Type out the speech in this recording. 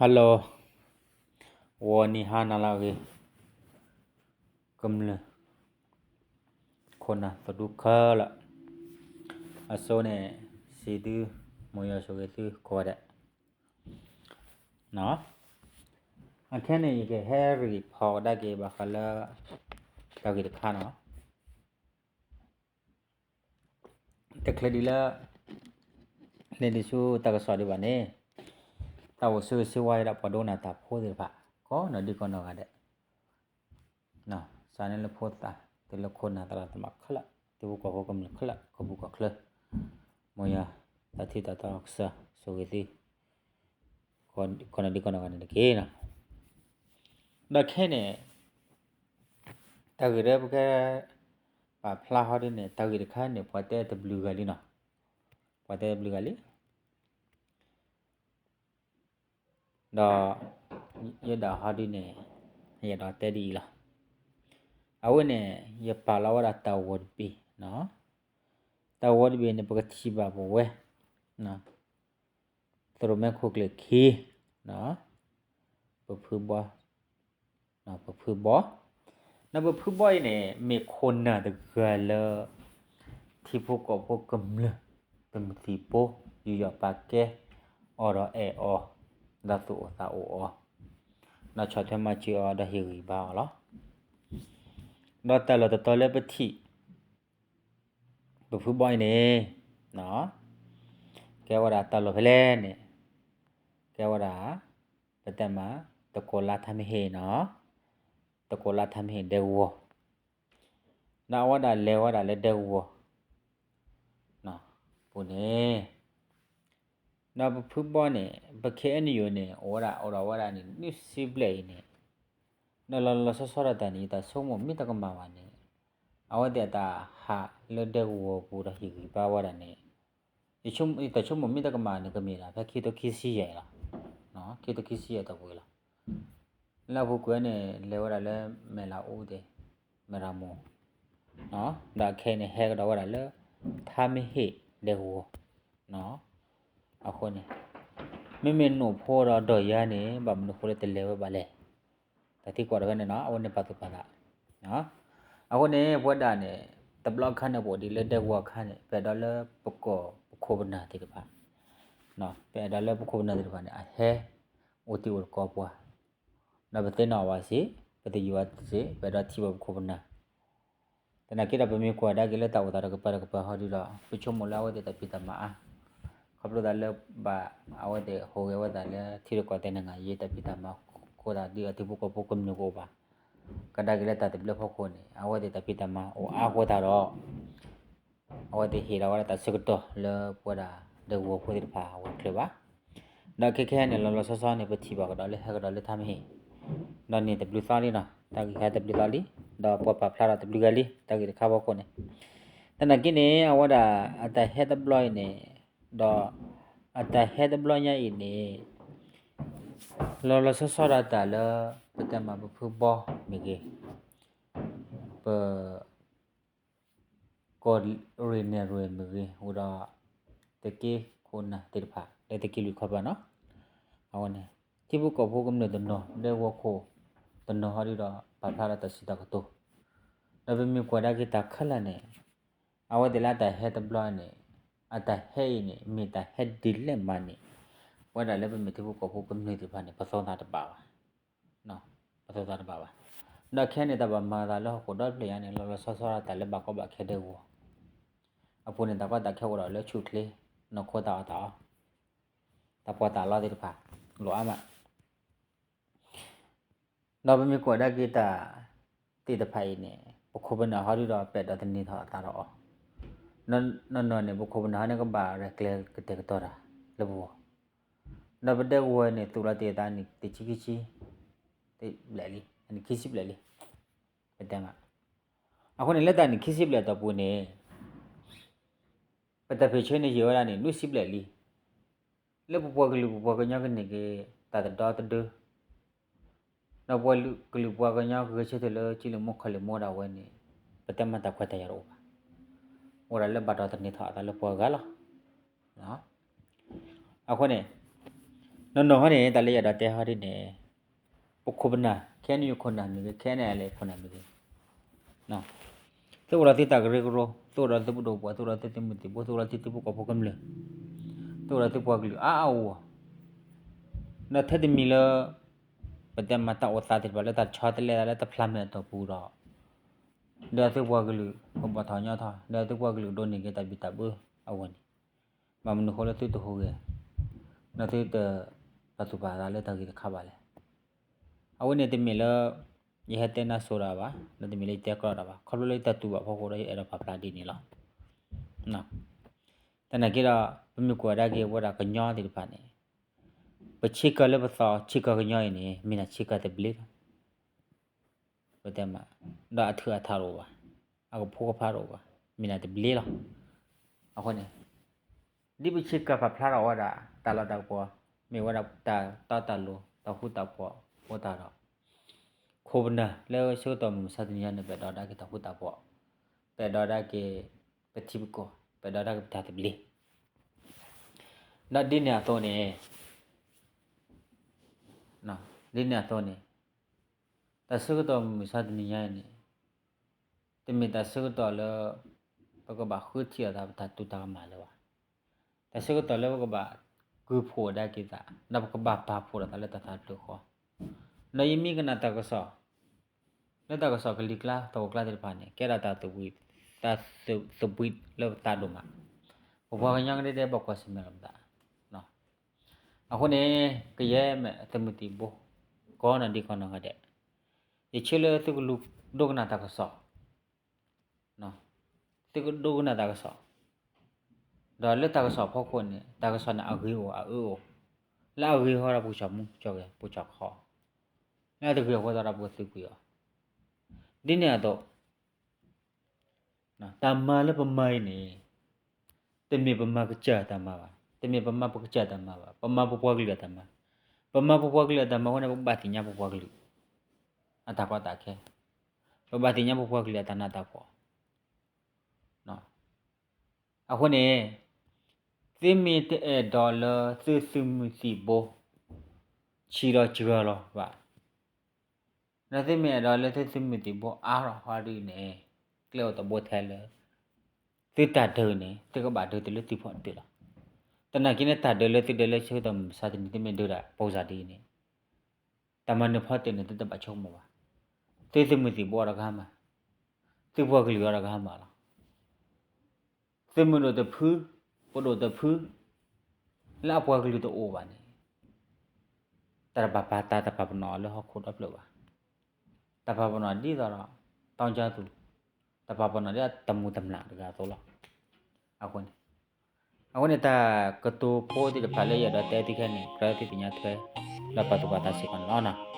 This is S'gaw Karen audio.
Hello, ဂီၤနံၤဟါနၤလၢအဂ့ၤ, ကမျၢၢ်ခိၣ်နၢ်သဒူခဲလၢာ်, အဆိန့ၣ် စံးသု, မ်ယွၤဆိၣ်ဂ့ၤသုကိးဂၤဒဲး. အခဲန့ၣ် ယကဟဲ report ကဒါက့ၤ ဘၣ်ဃးလၢ တၢ်ဂ့ၢ်တခါန့ၣ် တချုးဒံးလၢ လဲၤဒံးဆူတၢ်ကစီၣ်ဒံးဘၣ်န့ၣ်, တၢ်အိၣ်ဆၢဂ့ၤဆၢဝါအံၤဒီး ပှၤဒိကနၣ်တၢ်ဖိသ့ၣ်တဖၣ် ကိးနီၢ်ဒံကိးနီၢ်ဂၤဒဲး, စးန့ၢ်လၢဖိသၣ် တုၤလၢခိၣ်နၢ်သရၣ်သမါခဲလၢာ်, ထံဖိကီၢ်ဖိကမျၢၢ်ခဲလၢာ် ကီၢ်ပူၤကီၢ်ချၢ, မ်ယွၤတၢ်ထံၣ်တၢ်တီကစၢ်ဆိၣ်ဂ့ၤသု ကိးနီၢ်ဒံကိးနီၢ်ဂၤန့ၣ်တက့ၢ်. ဒီးခဲန့ၣ် တၢ်ဂ့ၢ်လၢပက ပာ်ဖျါဟီဒ်န့ၣ် တၢ်ဂ့ၢ်တခါန့ၣ် ပှၤတဲတဘျုးဂၤလံနီၤ, ပှၤတဲတဘျုးဂၤလံ. ဒီး ယဒၣ်ဟီဒ်န့ၣ် ယအဲၣ်ဒိးတဲဒ်အံၤလီၤ. အဝဲန့ၣ် ယပာ်လီၤဝဲဒၣ်တၢ်ဂီၤတဘ့ၣ်, တၢ်ဂီၤတဘ့ၣ်န့ၣ် ပကထံၣ်ဘၣ်ပဝဲ သရိာ်မဲခိၣ်ကျၢၢ်ခံ ပဖုဘီ, ပဖုဘီ, ဒီးပဖုဘီအံၤန့ၣ် မ့ၢ်ခိၣ်နၢ်တဂၤလၢ ထံဖိကီၢ်ဖိကမျၢၢ် ပမုၢ်သံၣ်ဘိ ယူးယီၣ်ပာ်ကဲအီၤဒီးအဲၣ်အီၤ ဒီးသူၣ်အိၣ်သးအိၣ်အီၤ, ဒီးဆီၣ်ထွဲမၤစၢၤအီၤဒီးဟ့ၣ်ဂံၢ်ဘါအီၤလီၤ. ဒီးတၢ်လီၢ်တတီၤလၢပထံၣ် ပဖုဘီအံၤန့ၣ် ကဲဝဲဒၣ်တၢ်လီၢ်ဖဲလဲၣ်န့ၣ် ကဲဝဲဒၣ် ပတဲမး တကိးလါထါမ့ၢ်ဟ့ၣ်နီၤ, တကိးလါထါမ့ၢ်ဟ့ၣ်ဒဲကဝီၤ, ဒီးအဝဲဒၣ်လဲၤဝဲဒၣ်လၢဒဲကဝီၤ ပူၤန့ၣ် ဒီးပဖုဘီန့ၣ် ပ ခဲအံၤ န့ၣ်အိၣ်ဝဲဒၣ် အိၣ်ဒီးဝဲဒၣ်န့ၣ် နွံဆံဘျဲၣ်အံၤန့ၣ်, ဒီးလီၤလီၤဆီဆီဒၣ်တၢ်န့ၣ် ယတၢ်ဆိကမိၣ်မ့ၢ်တကမၣ်ဘၣ်န့ၣ် အဝဲသ့ၣ်အတၢ်ဟးလၢဒဲကဝီၤပူၤဒီးဟ့ၣ်ဂံၢ်ဘါဝဲဒၣ်န့ၣ် ယတၢ်ဆိကမိၣ်မ့ၢ်တကမၣ်န့ၣ် ကမ့ၢ်ဒၣ်ဖဲခံကထိခံဆံယဲၢ်အံၤလီၤ. ခံကထိခံဆံယဲၢ်အတီၢ်ပူၤအံၤလီၤ. လၢအပူၤကွံာ်န့ၣ် လဲၤဝဲဒၣ်လၢမဲၢ်လးအူသ့ၣ်, မဲၢ်ရမိၢ်, ဒီးခဲအံၤန့ၣ် ဟဲကဒီးဝဲဒၣ်လၢ ထါမ့ၢ်ဟ့ၣ်ဒဲကဝီၤ အဃိန့ၣ် မ့မ့ၢ်နိၣ်ဖိဒီးဒီးယၤန့ၣ် ဘၣ်မနုၤဃိလၢတလဲၤဝဲဘၣ်လဲၣ်. တၢ်သံကွၢ်တဖဲန့ၣ်နီၤ အဝဲန့ၣ်ပာ်သူၣ်ပာ်သး. အဃိန့ၣ် ပဝဲဒၣ်န့ၣ် တဘျီခါန့ၣ် ပအိၣ်ဒံးလၢဒဲကဝီၤအခါန့ၣ် ပအဲၣ်ဒိးလၢပကီၢ်ပခိၣ်ပနၢ်သ့ၣ်တဖၣ်, ပအဲၣ်ဒိးလၢပခိၣ်ပနၢ်သ့ၣ်တဖၣ်န့ၣ် အဟဲ အိၣ်တံၤအိၣ်သကိးပှၤ, ဒီးပသ့ၣ်နီၣ်အီၤဘၣ်စ့ၢ်, ပသယုၢ်ဘၣ်စ့ၢ်, ပအဲၣ်ဒိးထံၣ်ဘၣ်ပခိၣ်ပနၢ် သနာ်က့ဒီး ပမ့ၢ်ကွၢ်ကဒါက့ၤလၢတၢ်အိၣ်သးတကပၤတကပၤဟီဒုဒီး ပဆိကမိၣ်လၢအဝဲသ့ၣ်တၢ်ဖံးတၢ်မၤအါ, ခီဖျိသးလၢဘၣ် အဝဲသ့ၣ်ဟူးဂဲၤဝဲသးလၢထံရူၢ်ကီၢ်သဲးနွံဂၤယဲၢ် တၢ်ဖံးတၢ်မၤအဃိသတးဒီး အထံဖိကီၢ်ဖိကမျၢၢ်ကအိၣ်ဘၣ်, ကဒါက့ၤလၢတၢ်သဘျ့ဖီခိၣ်န့ၣ် အဝဲသ့ၣ်တၢ်ဖံးတၢ်မၤအိၣ်အါအဃိသတးဒီး အဝဲသ့ၣ်ဟ့ၣ်လီၤဝဲဒၣ်တၢ်ဆၢကတီၢ်လၢပဝဲဒၣ်ဒဲကဝီၤဖိသ့ၣ်တဖၣ်အဝဲတချုးဘၣ်. ဒီးခဲခဲန့ၣ် လီၤလီၤဆီဆီန့ၣ် ပထံၣ်ဘၣ်ကဒီးလၢဟဲကဒီးလၢထါမ့ၢ်ဟ့ၣ်, ဒီးန့ၣ်တဘျုးသီလံနီၤ, တၢ်ဂ့ၢ်ခါတဘျုးသီလံ, ဒီးပှၤပာ်ဖျါဒီးတဘျုးဂၤလံ တၢ်ဂ့ၢ်တခါဖီခိၣ်န့ၣ်, သနာ်က့န့ၣ် အဝဲဒၣ်အတၢ်ဟဲတဘျီအံၤန့ၣ်, ဒီးအတၢ်ဟဲတဘျီညါအံၤန့ၣ် လီၤလီၤဆီဆီဒၣ်တၢ်လၢ ပတဲမးပဖုဘီမ့ၢ်ဂ့ၤ, ပ ကီၢ်ရ့ၣ်နဲၣ်ရွဲၣ်မ့ၢ်ဂ့ၤ, အိၣ်ဒီး သုးက့ခိၣ်နၢ်သ့ၣ်တဖၣ် လၢသုးက့လွံၢ်ခီပၤနီၤ, အဝဲန့ၣ် ထံဖိကီၢ်ဖိကမျၢၢ်တနီၤ ဒဲကဝီၤခိၣ်တနီၤဟီဒုဒီး ပာ်ဖျါဒီးတၢ်စံးတၢ်ကတိၤ, ဒီးပမ့ၢ်ကွၢ်ဒါက့ၤတၢ်ခဲလၢာ်န့ၣ်, အဝဲသ့ၣ်လၢအတၢ်ဟဲတဘျီန့ၣ်, အတၢ်ဟဲအံၤန့ၣ် မ့ၢ်တၢ်ဟဲဒ်လဲၣ်မးန့ၣ်, ပဝဲဒၣ်လၢပမ့ၢ်ထံဖိကီၢ်ဖိကမျၢၢ်သ့ၣ်တဖၣ်န့ၣ် ပသီသးတဘၣ်ဘၣ် ပသီသးတဘၣ်ဘၣ်. ဒီးခဲန့ၣ် တၢ်ဘၣ်မၤအသးလၢဟီၣ်ခိၣ်ဒီဖျၢၣ်ညါန့ၣ် လီၤလီၤဆီဆီဒၣ်တၢ်လၢဘၣ်ကီဘၣ်ခဲဒဲကဝီၤအပူၤန့ၣ် တၢ်ကီတၢ်ခဲအိၣ်ဒီးလၢဆူၣ်ချ့, နီၢ်ခိတၢ်အီၣ်တၢ်အီ, တၢ်ပှီၢ်တၢ်လီသ့ၣ်တဖၣ် လိၣ်အါမး ဒီးပမ့ၢ်ကွၢ်ဒါက့ၤတၢ်သ့ၣ်တဖၣ်အံၤန့ၣ် ပခိၣ်ပနၢ်ဟီဒုဒီး ပအဲၣ်ဒိးသန့ၤထီၣ်အသးဒီးအီၤ, နီၢ်နီၢ်န့ၣ် ပခိၣ်ပနၢ်ဟီန့ၣ်ကဘၣ်ရဲၣ်ကျဲၤကတဲာ်ကတီၤတၢ်လၢပဂီၢ်, ဒီးပဒဲကဝီၤန့ၣ် သူၣ်လီၤတ့ၢ်အသးန့ၣ် တဆံခံဆံဘျဲၣ်လံ, အနံၣ်ခံဆံဘျဲၣ်လံ, ပတဲမး, အဃိန့ၣ် လၢတၢ်နံၣ်ခံဆံဘျဲၣ်အတီၢ်ပူၤန့ၣ် ပတၢ်ဖံးဆၢန့ၣ်ယံာ်ဝဲဒၣ်န့ၣ် နွံဆံဘျဲၣ်လံ. လၢပပှၤကလုာ်ပပှၤကညီကန့ၢ်က့ၤ တၢ်တဒီတဒၢ, ဒီးပှၤကလုာ်ပှၤကညီကဂဲၤဆၢထၢၣ်လၢကံလိာ်မူခီၣ်လိာ်မူဒၣ်ဝဲန့ၣ် ပတဲမးတၢ်ခွဲးတၢ်ယာ်တအိၣ်ဘၣ်. အိၣ်ဒၣ်လၢဘၣ်ဒီးသန့ၤထီၣ်အသးလၢပှၤဂၤလီၤ. အဃိန့ၣ် နီၢ်နီၢ်ဟီန့ၣ် တၢ်လၢယအဲၣ်ဒိးတဲဟီဒ်န့ၣ်, ပခိၣ်ပနၢ် ခဲအံၤနုၢ်ယခိၣ်နၢ်မ့ၢ်ဂ့ၤ ခဲအံၤနလဲၣ်ခိၣ်နၢ်မ့ၢ်ဂ့ၤ, သုအိၣ်ဒီးသုတၢ်ကရၢကရိ, သုအိၣ်ဒီးသုပဒိၣ်ပှၢ်, သုအိၣ်ဒီးသုသုးမုၢ်သံၣ်ဘိ, သုအိၣ်ဒီးသုထံဖိကီၢ်ဖိကမျၢၢ်, သုအိၣ်ဒီးသုပှၤကလုာ်အါအါဂီၢ်ဂီၢ်, ဒီးထဲတမံၤလၢ ပတဲမၤတၢ်အိၣ်သးသ့ၣ်တဖၣ်လၢတၢ်ဆီတလဲသးလၢ တဖျါမဲာ်အတီၢ်ပူၤဒီး, ဒီးသုပှၤကလုာ်ကဘီၣ်ထီၣ်ညီထီၣ်, ဒီးသုပှၤကလုာ်ကဒိးန့ၢ်က့ၤတၢ်ဘံၣ်တၢ်ဘၢအဂီၢ်န့ၣ်, ဘၣ်မနုၤဃိလၢသုတဟူးဂဲၤ, ဒီးသုတပာ်သူၣ်ပာ်သးလၢတၢ်ဂ့ၢ်တခါဘၣ်လဲၣ်. အဝဲန့ၣ်တမ့ၢ်လၢ ယဟဲတဲနၢ်စိၤတၢ်ဘၣ်, ဒီးတမ့ၢ်လၢယတဲကြီတၢ်ဘၣ်, ခီဖျိလၢယတၢ်တူၢ်ဘၣ်ဖီခိၣ်ဒီးယအဲၣ်ဒိးပာ်ဖျါဒ်န့ၣ်လီၤ. သနာ်က့ဒီး ပမ့ၢ်ကွၢ်ဒၣ်က့ၤဝဲဒၣ်ကညီသ့ၣ်တဖၣ်န့ၣ်, ပဆ့ကၤလၢပသီ ဆ့ကၤကညီအံၤန့ၣ် မ့ၢ်ဒၣ်ဆ့ကၤသဘျ့လီၤ. ပတဲမး, ဒီးအထုးအထးတအိၣ်ဘၣ်, အကဖိကဖါတအိၣ်ဘၣ်, မ့ၢ်ဒၣ်သဘျ့လီၤ. အဃိန့ၣ် ဒ်ပဆ့ကၤပာ်ဖျါထီၣ်ဝဲဒၣ် တၢ်လီၢ်တၢ်ပှီၢ်, မ့ၢ်ဝဲဒၣ်တၢ်တီတၢ်လိၤ တၢ်ဃူတၢ်ဖိးအိၣ်တၢ်ဒီး, ခိၣ်ပနၢ်လၢဆၢကတီၢ်မုၢ်မဆါတနံၤညါန့ၣ် ပအဲၣ်ဒိးဒၣ်က့ၤတၢ်ဃူတၢ်ဖိး, ပအဲၣ်ဒိးဒၣ်က့ၤ ပထံပကီၢ်, ပအဲၣ်ဒိးဒၣ်က့ၤပတၢ်သဘျ့, ဒီးဒ်န့ၣ်အသိးန့ၣ် ဒ်န့ၣ်အသိးန့ၣ် တၢ်ဆၢကတီၢ်မုၢ်မဆါတနံၤညါအံၤန့ၣ် တမ့ၢ်တၢ်ဆၢကတီၢ်လၢ ပကဘၣ်ဃုထံၣ်အီၤသးပတၢ်တူၢ်တၢ်ကမၣ်လၢၤဘၣ်. တၢ်ဆၢကတီၢ်လၢပကဘၣ်ကုၢ်ဖှိၣ်ဒၣ်က့ၤသး ဒီးပကဘၣ်ပာ်ဖှိၣ်ဒီးသးလၢတၢ်သးတဖျၢၣ်ဃီ, ဒီးယမ့ၢ်ကနၣ်တၢ်ကစီၣ် လၢတၢ်ကစီၣ်ကလံၤကျါ တၢ်အိၣ်ကျါသ့ၣ်တဖၣ်န့ၣ် ကဲဒၣ်တၢ်သဘှံး, တၢ်သဘှံးလၢပသးဒိၣ်မး, ပပှၤကညီကဒဲကဒဲဘၣ်ကွၢ်ဆၢၣ်မဲာ်လီၤပသး. အဃိန့ၣ် ကယဲၢ်မ့ၢ်သုးမုၢ်သံၣ်ဘိ ကိးနီၢ်ဒံးကိးနီၢ်ဂၤဒဲး, ယဆၢလၢသုကဒိကနၣ်တၢ်ကစီၣ်, သုကဒိကနၣ်တၢ်ကစီၣ်, ဒီးလၢတၢ်ကစီၣ်ဖီခိၣ်န့ၣ် တၢ်ကစီၣ်န့ၣ်အဂ့ၤအိၣ်အအၢအိၣ်, လၢအဂ့ၤအဃိဒီးပကစီၤမူကစီၤဂဲၤ ပကစီၤခီ, လၢအတဂ့ၤအဃိသတးဒီးပကသုးကွံာ်အီၤ, ဒ်န့ၣ်အသိး တၢ်မၤလၢပမၤအံၤန့ၣ် တမ့ၢ်ပမၤကစၢ်တၢ်မၤဘၣ်, တမ့ၢ်ပမၤပကစၢ်တၢ်မၤဘၣ်, ပမၤပပှၤကလုာ်အတၢ်မၤ, ပမၤပပှၤကလုာ်အတၢ်မၤအဃိန့ၣ် ပဘၣ်သ့ၣ်ညါပပှၤကလုာ် အတၢ်ကီတၢ်ခဲ, ပဘၣ်သ့ၣ်ညါပပှၤကလုာ်အတၢ်နးတၢ်ဖှီၣ်, အဃိန့ၣ် သုမ့ၢ်တအဲၣ်ဒိးလၢသုသုးမုၢ်သံၣ်ဘိ ဆံးဒီးစှၤလီၤဘၣ်, ဒီးသုမ့ၢ်အဲၣ်ဒိးလၢသုသုးမုၢ်သံၣ်ဘိအါထီၣ်ဟီဒ်န့ၣ် ကျဲအိၣ်တဘိထဲလၢ သုတၢ်ဒုးန့ၣ် သုကဘၣ်ဒုးတုၤလၢသုဖီတၢၣ်လီၤ. သနာ်က့န့ၣ် တၢ်ဒုးလၢသုဒုးလၢဆၢကတီၢ်မုၢ်မဆါတနံၤ သုမ့ၢ်ဒုးဒၣ် ပိစၢ်ဒ်အံၤန့ၣ် တၢ်မၤနၢၤဖီတၢၣ်န့ၣ် သုတဘၣ်ဆိကမိၣ်ဘၣ်. သုသုးမုၢ်သံၣ်ဘိအီၤတဂၤမး, သုပှၤကလုာ်အီၤတဂၤမးလီၤ. သုးမုၢ်ဒိၣ်တဖု, ပဒိၣ်တဖု လၢအပှၤကလုာ်တအိၣ်ဘၣ်န့ၣ် တၢ်တဘၣ်ပာ်တၢ်တပာ်ပနီၣ်အီၤလၢဟီၣ်ခိၣ်ဒီဖျၢၣ်ဘၣ်. တၢ်ပာ်ပနီၣ်ဒ်သိးဒီး တီကၠါသူၣ်, တၢ်ပာ်ပနီၣ်ဒ်တမူၤတမျၢ်တဂၤအသိးလီၤ. အဃိန့ၣ် အဃိန့ၣ် တၢ်ကတိၤဖိသ့ၣ်တဖၣ်လၢယအဲၣ်ဒိးတဲသုခဲအံၤန့ၣ် ကြၢးသုသ့ၣ်ညါထွဲ လၢပာ်သူၣ်ပာ်သးစ့ၢ်ကီးန့ၣ်လီၤ.